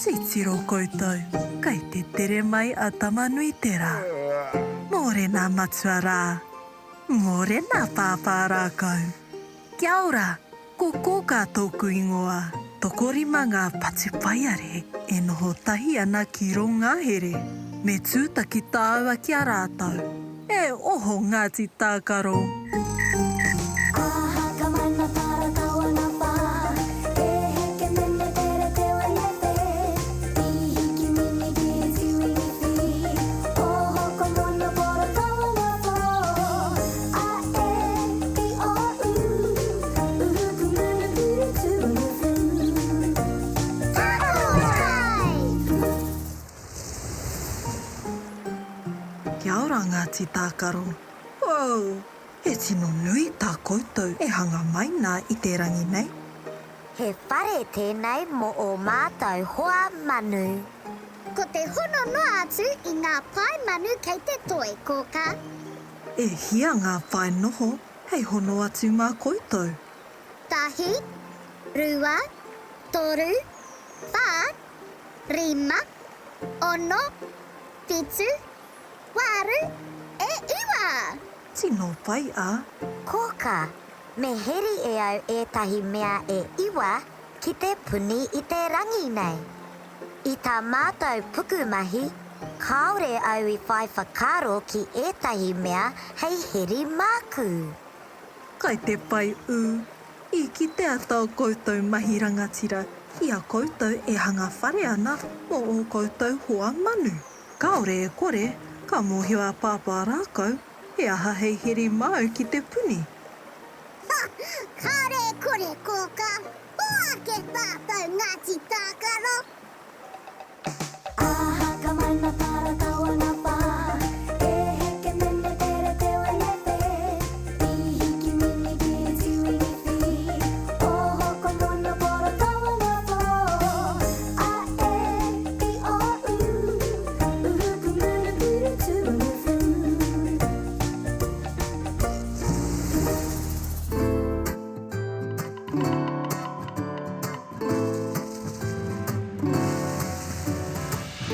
Titiro koutou, kei te tere mai a Tamanuiterā. Mōrena matua rā. Mōrena pāpā rākau. Kia ora, ko Kōkā tōku ingoa. Tokorima ngā patupaiarehe e noho tahi ana ki rō ngahere. Me tūtaki tāua ki a rātou. E oho Ngāti Tākaro! Kia ora Ngāti Tākaro. Whoa! He tino nui tā koutou e hanga mai nā i te rangi nei. He whare tēnei mō ō mātou hoa manu. Ko te hono noa atu i ngā pae manu kei te toe, Kōkā. E hia ngā pae noho hei hono atu mā koutou? Tahi, rua, toru, whā, rima, ono, whitu, waru, e iwa! Tino pai a. Kōkā, me heri e au ētahi mea e iwa ki te puni i te rangi nei. I tā mātou pukumahi, kāore au i whai whakaaro ki ētahi mea hei heri māku. Kai te pai ū, i kitea tā koutou mahi rangatira i a koutou e hanga whare ana mō ō koutou hoa manu. Kāore e kore, ka mōhio a Pāpā Rākau he aha hei heri māu ki te puni. Ha! Kāore e kore, Kōkā. Hoake tātou Ngāti Tākaro!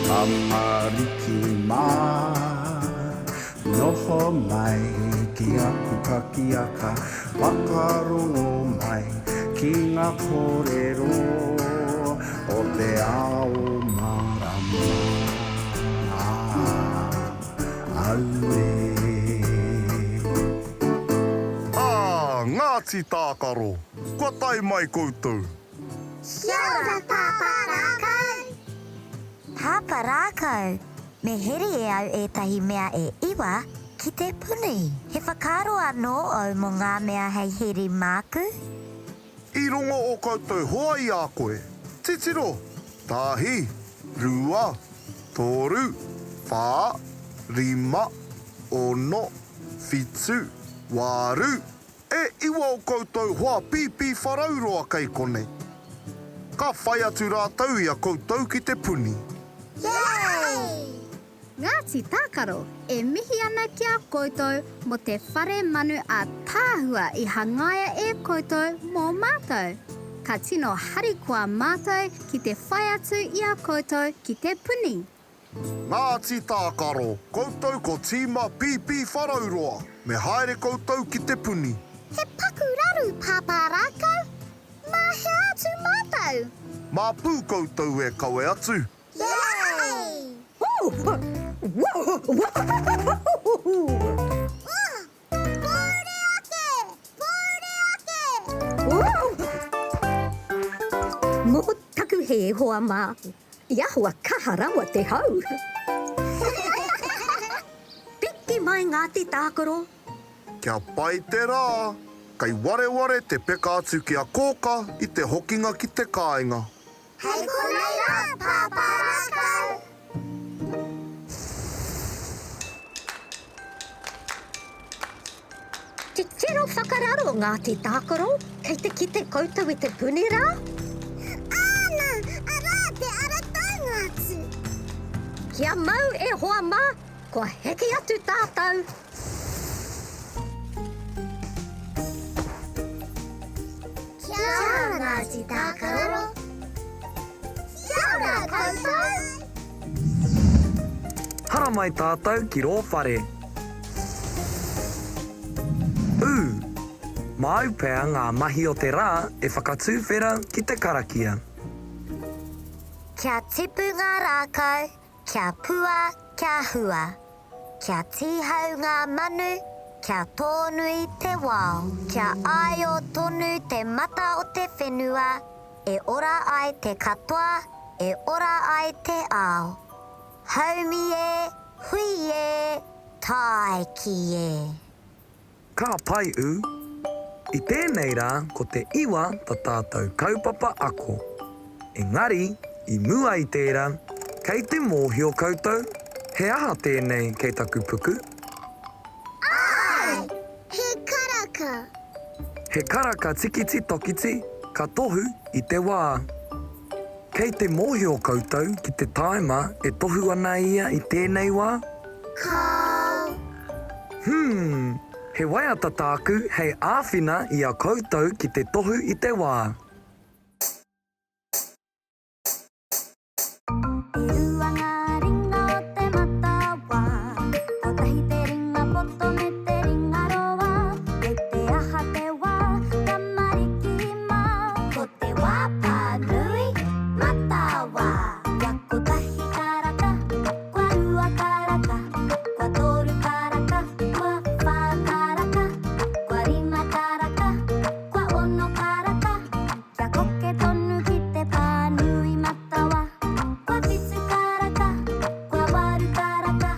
Tamariki mā, noho mai ki aku pakiaka, whakarongo mai ki ngā kōrero o te ao mārama. Auē. Ā, Ngāti Tākaro, kua tae mai koutou. Kia ora Pāpā Rākau! Pāpā Rākau, me heri e au ētahi mea e iwa ki te puni. He whakaaro anō ōu mō ngā mea hei heri māku? I rongo ō koutou hoa i a koe. Titiro! Tahi, rua, toru, whā, rima, ono, whitu, waru! E iwa o koutou hoa pīpīwharauroa kei konei. Ka whai atu rātou i a koutou ki te puni. Yay! Ngāti Tākaro e mihi ana ki a koutou mō te whare manu ātaahua i hangaia e koutou mō mātou. Ka tino harikoa mātou ki te whai atu i a koutou ki te puni. Ngāti Tākaro, koutou ko tīma Pīpīwharauroa, me haere koutou ki te puni. He paku raru Pāpā Rākau, mā hea atu mātou? Mā Pū koutou e kawe atu. Yay! Pōuri ake! Pōuri ake! Mō taku hē, hoa mā, i ahua kaha rawa te hau. Piki mai Ngāti Tākaro. Kia pai te rā, kei wareware te peka atu ki a Kōka i te hokinga ki te kāinga. Hei konei rā, Pāpā Rākau! Titiro whakararo Ngāti Tākaro, kei te kite koutou i te puni rā? Āna, arā te ara taunga atu! Kia mau e hoa mā, kua heke atu tātou! Kia ora Ngāti Tākaro! Kia ora! koutou! Haramai tātou ki rō whare. Ū! Māu pea ngā mahi o te rā e whakatūwhera ki te karakia. Kia tipu ngā rākau, kia pua, kia hua. Kia tīhau ngā manu, kia tōnui te wao. Kia āio tonu te mata o te whenua, e ora ai te katoa, e ora ai te ao. Haumi e, hui e, tāiki e. Ka pai ū. I tēnei rā ko te iwa ta tātou kaupapa ako. Engari, i mua i tērā, kei te mōhio koutou he aha tēnei kei taku puku? Āe! He karaka. He karaka tikiti tokiti ka tohu i te wā. Kei te mōhio koutou ki te tāima e tohu ana ia i tēnei wā? Kāo. Hmm, he waiata tāku hei āwhina i a koutou ki te tohu i te wā. E rua ngā ringa o te matawa, kotahi te ringa poto me te ringa roa, kei te aha te wā, tamariki mā. Ko te wā pānui matawa. Kua kotahi karaka, kua rua karaka, kua toru karaka, kua whā karaka, kua rima karaka, kua ono karaka. Kia koke tonu ki te pānui matawa. Kua whitu karaka, kua waru karaka,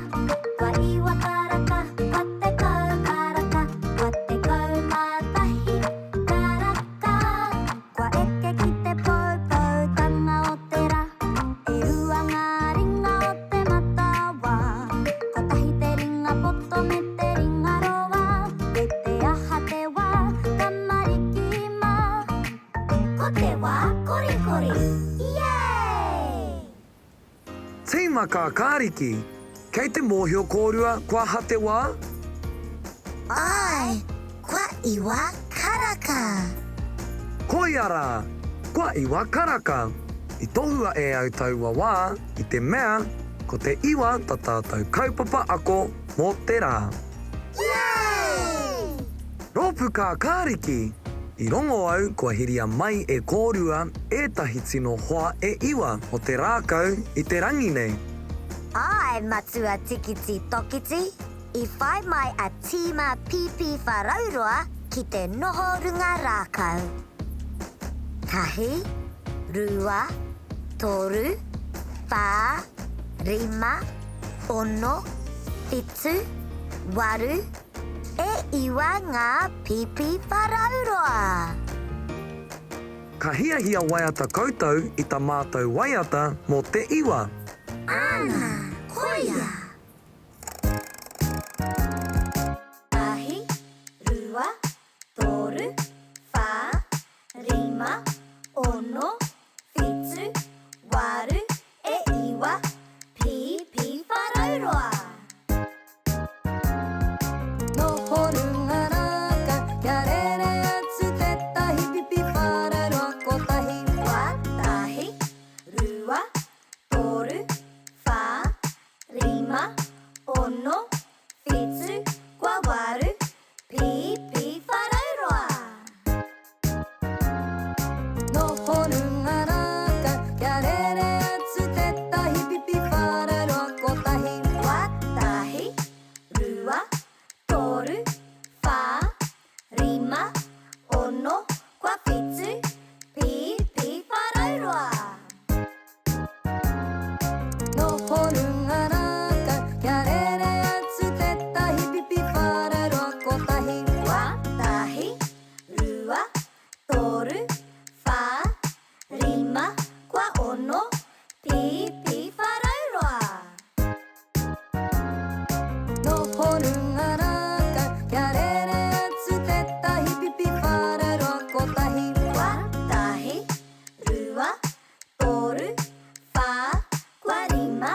kua iwa karaka, kua tekau karaka, kua 11 karaka. Kua eke ki te poupoutanga o te ra. E rua ngā ringa o te matawa. Kotahi te ringa poto me te ringa roa. Kei te aha te wā, tamariki mā. Ko te wā korikori! Yay! Tīma Kākāriki, Kei te mōhio kōrua kua aha te wā? Āe, kua iwa karaka. Koia rā, kua iwa karaka. I tohua e au taua wā i te mea ko te iwa ta tātou kaupapa ako mō te rā. Yay! Rōpū Kākāriki, I rongo au kua hiria mai e kōrua ētahi tino hoa e iwa o te rākau i te rangi nei. Āe, Matua Tikiti Tokiti, i whai mai a Tīma Pīpīwharauroa ki te noho runga rākau. Tahi, rua, toru, whā, rima, ono, whitu, waru, E iwa ngā pīpīwharauroa. Ka hiahia waiata koutou i ta mātou waiata mō te iwa? Āna, koia. Tahi, rua, toru, whā, rima, ono, whitu, waru, e iwa, pīpīwharauroa. Noho runga rākau, kia rere atu tētahi pipiwharauroa kotahi. Kotahi, rua, toru, whā, rima, ono, whitu, kua waru, pīpīwharauroa. Noho runga rākau, kia rere atu tētahi pipiwharauroa kotahi. Kotahi, rua, toru, whā, rima, ono, kua whitu, pīpīwharauroa. Noho runga rākau, kia rere atu tētahi pipiwharauroa kotahi. Kotahi, rua, toru, whā, rima, kua ono, pīpīwharauroa. Noho runga rākau, kia rere atu tētahi pipiwharauroa kotahi. Kotahi, rua, toru, whā, kua rima,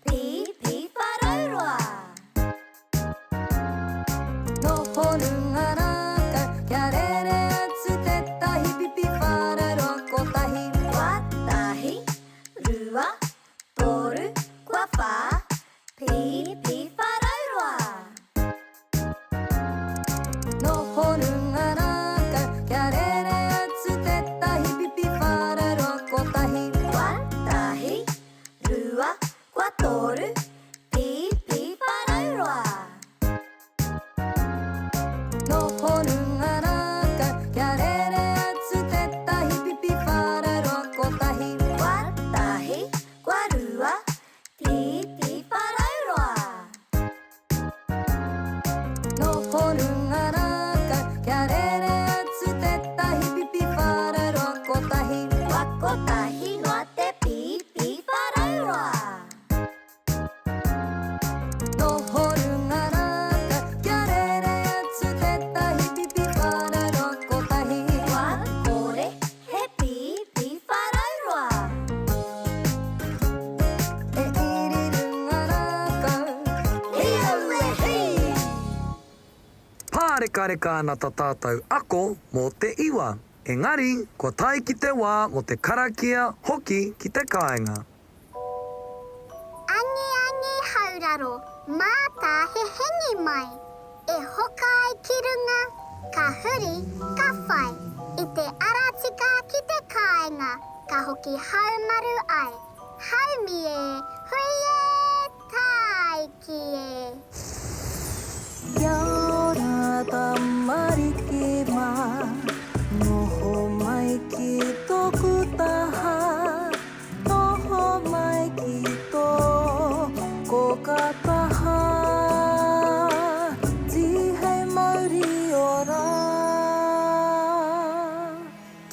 pīpīwharauroa. Noho runga rākau, kia rere atu tētahi pipiwharauroa kotahi. Kotahi, rua, Koatahi, rua, koatoru, Pīpīwharauroa. Noho runga rākau, kia rere atu tētahi pīpīwhararoa kotahi. Koatahi, koarua, Pīpīwharauroa. Noho runga rākau, kia rere atu tētahi pīpīwhararoa kotahi. Kua kotahi noa te pīpīwharauroa. Noho runga rākau, kia rere atu tētahi pīpīwhararoa kotahi. Kua kore he pīpīwharauroa. E iri runga rākau, Hi aue hi! Pārekareka ana ta tātou ako mō te iwa, engari kua tae ki te wā mō te karakia hoki ki te kāinga. Angiangi hauraro, mātā he hengi mai, E hoka ai ki runga, ka huri, ka whai, I te ara tika ki te kāinga, ka hoki haumaru ai, Haumi e, hui e, tāiki e. Kia ora tamariki mā, noho mai ki tōku taha. Noho mai ki tō kōkā taha, Tīhei mauri ora.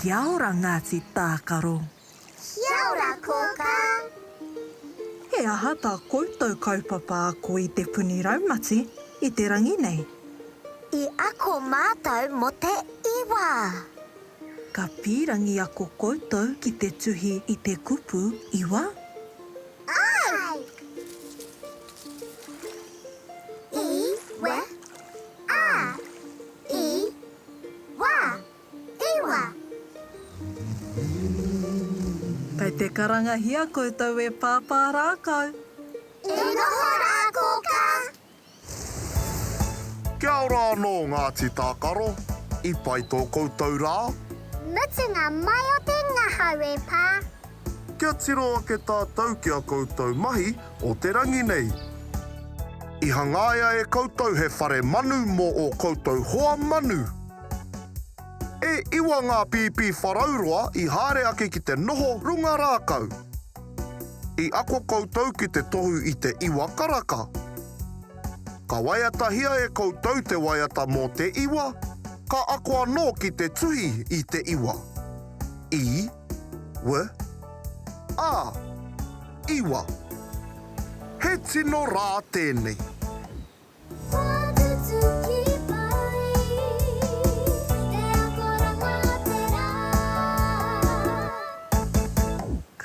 Kia ora Ngāti Tākaro. Kia ora kōkā. He aha tā koutou kaupapa ako i te puni raumati i te rangi nei? I ako mātou mō te iwa. Ka pīrangi ako koutou ki te tuhi i te kupu iwa? Āe! I, we, a. I, wa. Iwa. Kei te karangahia koutou e Pāpā Rākau. E noho rā, Kōkā! Kia ora anō Ngāti Tākaro, i pai tō koutou rā? Mutunga mai o te ngahau e pā. Kia tiro ake tātou ki a koutou mahi o te rangi nei. I hangaia e koutou he whare manu mō ō koutou hoa manu. E iwa ngā pīpīwharauroa i haere ake ki te noho runga rākau. I ako koutou ki te tohu i te iwa karaka. Ka waiatahia e koutou te waiata mō te iwa, ka ako anō ki te tuhi i te iwa. I, w, a. Iwa. He tino rā tēnei. Kua tutuki pai te akoranga o te rā.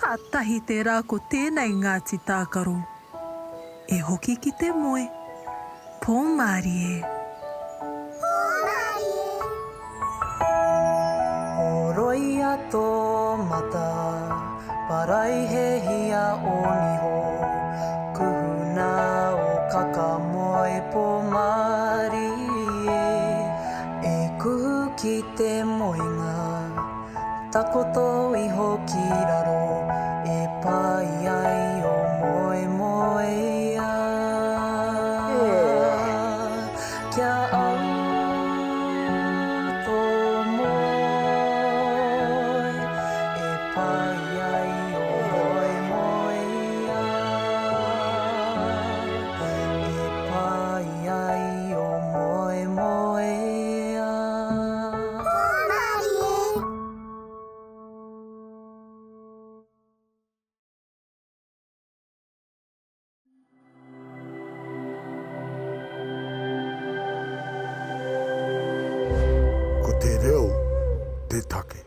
Kātahi te rā ko tēnei Ngāti Tākaro. E hoki ki te moe. Pō mārie. Pō mārie. Horoia tō mata, paraihehia ō niho, kuhuna ō kaka moe pō mārie, e kuhu ki te moenga, takoto iho ki raro, e pai ai ō moemoeā. Kia au tō moe e pai ai ō moemoeā, e pai ai ō moemoeā. Hōmarie. Ko te reo te take.